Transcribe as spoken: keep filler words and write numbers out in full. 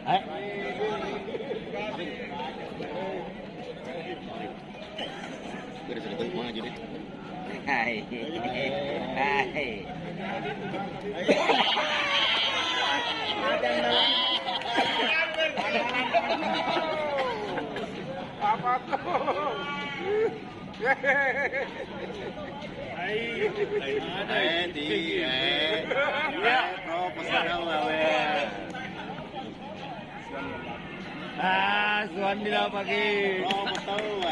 Eh? Beres, ada banyak banget jadi. Hai. Hai. Apa tuh? Hai. Hai, di, eh. Eh, profesional, weh. Ah, Suwandi lapaki. Oh, betul.